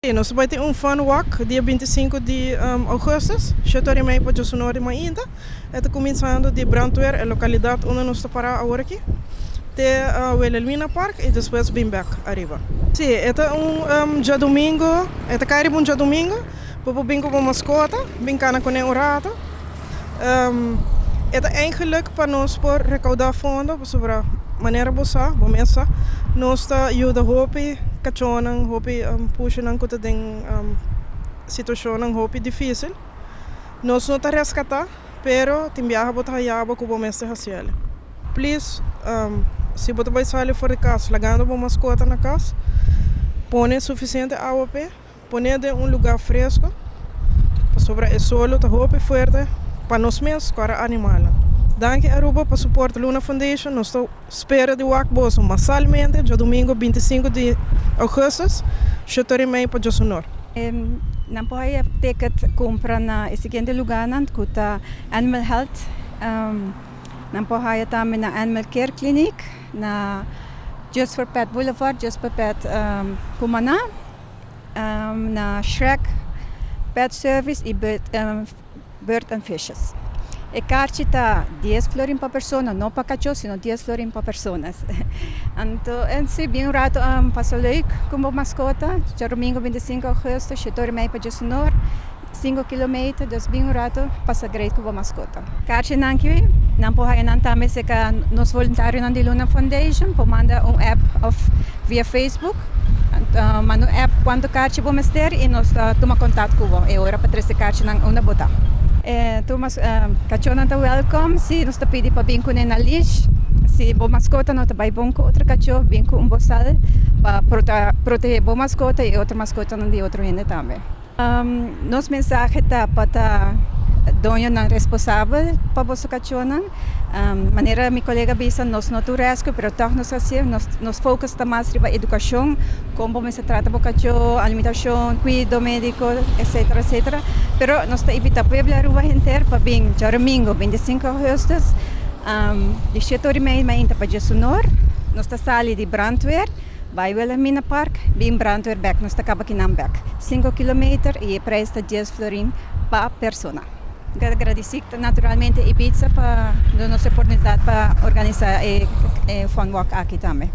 Nos bay tin un fun walk dia 25 di augustus, 7:30 pa 11:00 di mainta. Ta cuminsando di Brandweer, e localidad unda nos ta para awor aki, te Wilhelmina Park y despues bin back ariba. Si, ta un diadomingo, ta cay un diadomingo, pa bin cu mascota, bin cana cu un rato. Ta eigenlijk pa nos por recauda fondo, sobre manera bo sa, bo mes sa, nos ta yuda hopi cachonan, hopi pushinan cu tin situacion hopi dificil. Nos no ta rescata, pero tin biaha bo ta haya cu bo mester haci. Please, si bo bay sali for di cas, lagando bo mascota na cas, pone suficiente awa p'e, pone den un lugar fresco, pasobra e solo ta hopi fuerte, pa nos mes, pa animal. Danki, Aruba, pa support Luna Foundation. Nos ta spera di wak boso masalmente, diadomingo 25 di augustus, 7:30 pa 11:00. Nan por ticket cumpra na siguiente lugar nan cu ta Animal Health, nan por tambe na Animal Care Clinic, na Just for Pet Boulevard, Just for Pet Cumana, na Shrek Pet Service y Bird and Fishes. E kaarchi ta 10 florin pa persona, no pa cacho, sino 10 florin pa persona. Anto, en si, bin un rato pasa leuk cu e mascota. Diadomingo 25 di augustus, 7:30 pa 11:00, 5 kilometer, dus bin un rato pasa great cu e mascota. Kaarchi nan aki, nan por haya nan tambe serca nos voluntarionan di Luna Foundation, por manda un app of via Facebook. Manda un app cuanto kaarchi bo mester y nos tuma contacto cu bo. E ora pa trece kaarchi nan unda bo ta. Tur mas cachonan ta welcome, si nos ta pidi pa bin cu na leash. Si bo mascota no ta bay bon cu otro cacho, bin cu un bosal pa protege bo mascota y otro mascota di otro hende tambe. Nos mensahe ta pa ta doñonan responsabel pa bo cachonan. Manera mi colega bisa, nos no ta rescue, pero toch nos asina, nos focus ta mas riba educacion, con ta trata bo cacho, alimentacion, cuido medico, etc., etc. Pero nos ta invita pueblo Aruba henter pa bin diadomingo 25 di augustus, di 7:30 mainta pa 11:00, nos ta sali di Brandweer, bay Wilhelmina Park, bin Brandweer back, nos ta caba akinan back. 5 kilometer y e prijs ta 10 florin pa persona. Gradici naturalmente Ibitza pa duna nos oportunidad pa organisa e fun walk aki tambe.